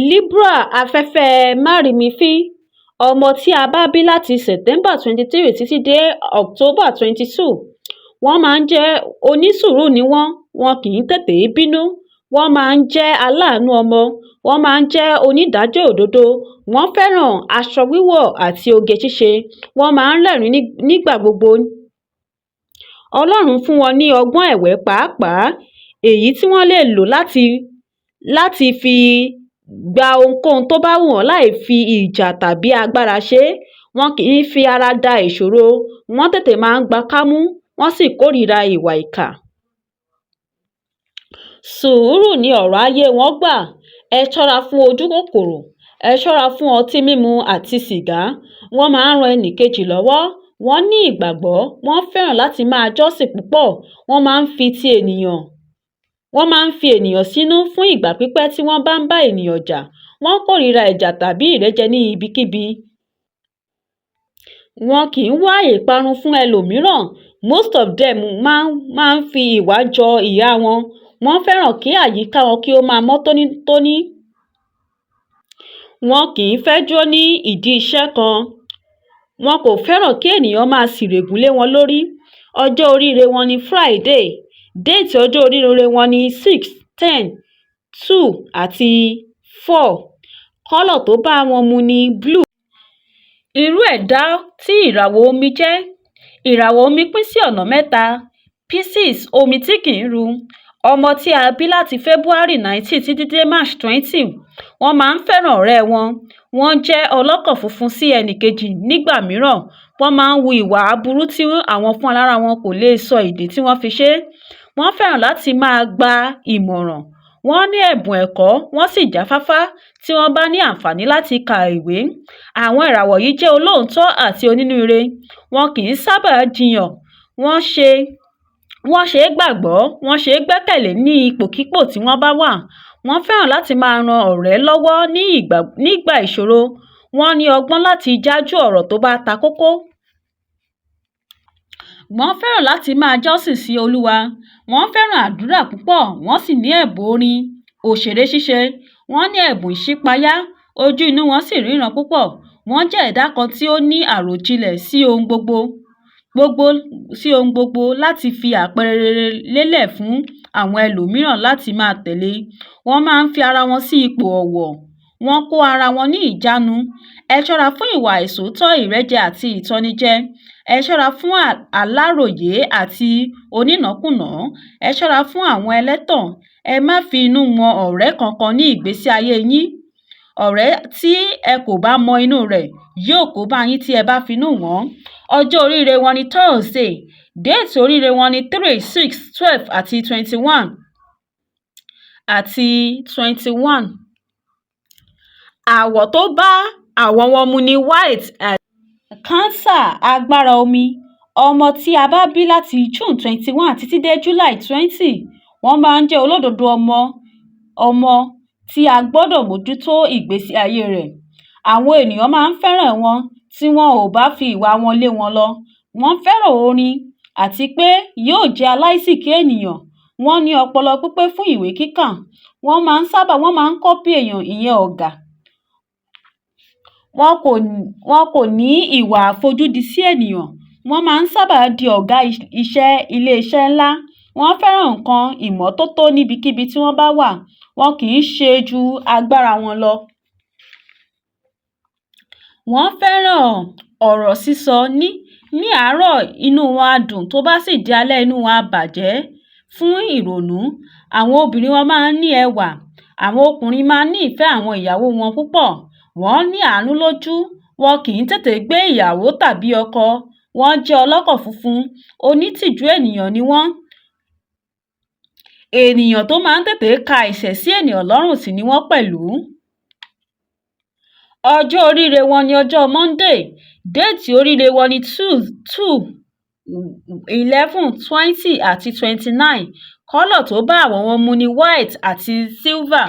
Libra, afẹ́fẹ́ márìímífín. Ọmọ tí a bá bí láti September 23 títí dé October 22. Wọ́n máa ń jẹ́ onísùúrù ni wọ́n, wọn kì í tètè bínú. Wọ́n máa ń jẹ́ aláàánú ọmọ. Wọ́n máa ń jẹ́ onídàájọ́ òdodo. Wọ́n fẹ́ràn aṣọ wíwọ̀ àti oge ṣíṣe. Wọ́n máa ń rẹ́rìn-ín nígbà gbogbo. Ọlọ́run fún wọn ní ọgbọ́n ẹ̀wẹ́ pàápàá, èyí tí wọ́n lè lò láti fi gba ohunkóhun tó bá wù wọ́n láì fi ìjà tàbí agbára ṣe é. Wọn kì í fi ara da ìṣòro, wọ́n tètè máa ń gba kámú, wọ́n sì kórìíra ìwà ìkà. Sùúrù ni ọ̀rọ̀ ayé wọn gbà. Ẹ ṣọ́ra fún ojúkòkòrò, ẹ ṣọ́ra fún ọtí mímu àti sìgá. Wọ́n máa ń ran ẹnìkejì lọ́wọ́, wọ́n ní ìgbàgbọ́, wọ́n fẹ́ràn láti máa jọ́sìn púpọ̀. Wọ́n máa ń fi ènìyàn sínú fún ìgbà pípẹ́ tí wọ́n bá ń bá ènìyàn jà. Wọ́n kórìíra ìjà tàbí ìrẹ́jẹ ní ibikíbi. Wọn kì í wá ìparun fún ẹlòmíràn. Most of them máa ń fi ìwà jọ ìyá wọn. Wọ́n fẹ́ràn kí àyíká wọn kí ó máa mọ́ tónítóní. Wọn kì í fẹ́ dúró ní ìdí iṣẹ́ kan. Wọn kò fẹ́ràn kí ènìyàn máa sìrègùn lé wọn lórí. Ọjọ́ oríire wọn ni Friday. Déètì ọjọ́ oríire wọn ni 6, 10, 2 àti 4. Colour tó bá wọn mu ni blue. Irú ẹ̀dá tí ìràwọ̀ omi jẹ́. Ìràwọ̀ omi pín sí ọ̀nà mẹ́ta. Pisces, omi tí kì í ru. Ọmọ tí a bí láti February 19 títí dé March 20. Wọ́n máa ń fẹ́ràn ọ̀rẹ́ wọn. Wọ́n jẹ́ ọlọ́kàn funfun sí ẹnìkejì nígbà mìíràn. Wọ́n máa ń hu ìwà aburú tí àwọn fúnra lára wọn kò lè sọ ìdí tí wọ́n fi ṣe. Wọ́n fẹ́ràn láti máa gba ìmọ̀ràn. Wọ́n ní ẹ̀bùn ẹ̀kọ́, wọ́n sì jáfáfá tí wọ́n bá ní àǹfààní láti ka ìwé. Àwọn ìràwọ̀ yìí jẹ́ olóòótọ́ àti onínúure. Wọn kì í sábà jiyàn. Wọ́n ṣe é gbàgbọ́, wọ́n ṣe é gbẹ́kẹ̀lé ní ipòkípò tí wọ́n bá wà. Wọ́n fẹ́ràn láti máa ran ọ̀rẹ́ lọ́wọ́ nígbà ìṣòro. Wọ́n ní ọgbọ́n láti jájú ọ̀rọ̀ tó bá ta kókó. Wọ́n fẹ́ràn láti máa jọ́sìn sí Olúwa. Wọ́n fẹ́ràn àdúrà púpọ̀, wọ́n sì ní ẹ̀bùn orin, òṣèré ṣíṣe. Wọ́n ní ẹ̀bùn ìṣípayá, ojú inú wọn sì ríran púpọ̀. Wọ́n jẹ́ ẹ̀dá kan tí ó ní àròjinlẹ̀ sí ohun gbogbo láti fi àpẹẹrẹ rere lélẹ̀ fún àwọn ẹlòmíràn láti máa tẹ̀lé. Wọ́n máa ń fi ara wọn sí ipò ọ̀wọ̀. Wọ́n kó ara wọn ní ìjánu. Ẹ ṣọ́ra fún ìwà àìsòótọ́, ìrẹ́jẹ àti ìtanijẹ. Ẹ ṣọ́ra fún aláròyé àti onínàákúnàá. Ẹ ṣọ́ra fún àwọn ẹlẹ́tàn. Ẹ má fi inú wọn ọ̀rẹ́ kankan ní ìgbésí ayé yín. Ọ̀rẹ́ tí ẹ kò bá mọ inú rẹ̀ yóò kó bá yín tí ẹ bá finú wọ́n. Ọjọ́ oríire wọn ni Thursday. Déètì oríire wọn ni 3, 6, 12 àti 21 àti 21. Àwọ̀ tó bá àwọ̀ wọn mu ni white. Cancer, agbára omi. Ọmọ tí a bá bí láti June 21 títí dé July 20. Wọ́n máa ń jẹ́ olódodo ọmọ, ọmọ tí a gbọ́dọ̀ mójútó ìgbésí ayé rẹ̀. Àwọn ènìyàn máa ń fẹ́ràn wọn tí wọn ò bá fi ìwà wọn lé wọn lọ. Wọ́n fẹ́ràn orin àti pé yóò jẹ́ aláìsìkí ènìyàn. Wọ́n ní ọpọlọ pípé fún ìwé kíkà. Wọ́n máa ń copy èèyàn, ìyẹn ọ̀gá. Wọn kò ní ìwà àfojúdi sí ènìyàn. Wọ́n máa ń sábà di ọ̀gá iṣẹ́ ilé-iṣẹ́ ńlá. Wọ́n fẹ́ràn nǹkan ìmọ́tótó níbikíbi tí wọ́n bá wà. Wọn kì í ṣe ju agbára wọn lọ. Wọ́n fẹ́ràn ọ̀rọ̀ sísọ. Ní àárọ̀ inú wọn á dùn, tó bá sì di alẹ́ inú wọn á bàjẹ́ fún ìrònú. Àwọn obìnrin wọn máa ń ní ẹwà. Àwọn ọkùnrin máa ń ní ìfẹ́ àwọn ìyàwó wọn púpọ̀. Wọ́n ní àánú lójú. Wọn kì í tètè gbé ìyàwó tàbí ọkọ. Wọ́n jẹ́ ọlọ́kàn funfun. Onítìjú ènìyàn ni wọ́n. Ènìyàn tó máa ń tètè ka ẹ̀ṣẹ̀ sí ènìyàn lọ́rùn sì ni wọ́n pẹ̀lú. Ọjọ́ oríire wọn ni ọjọ́ Monday. Déètì oríire wọn ni 2, 11, 20 àti 29. Colour tó bá àwọ̀ wọn mu ni white àti silver.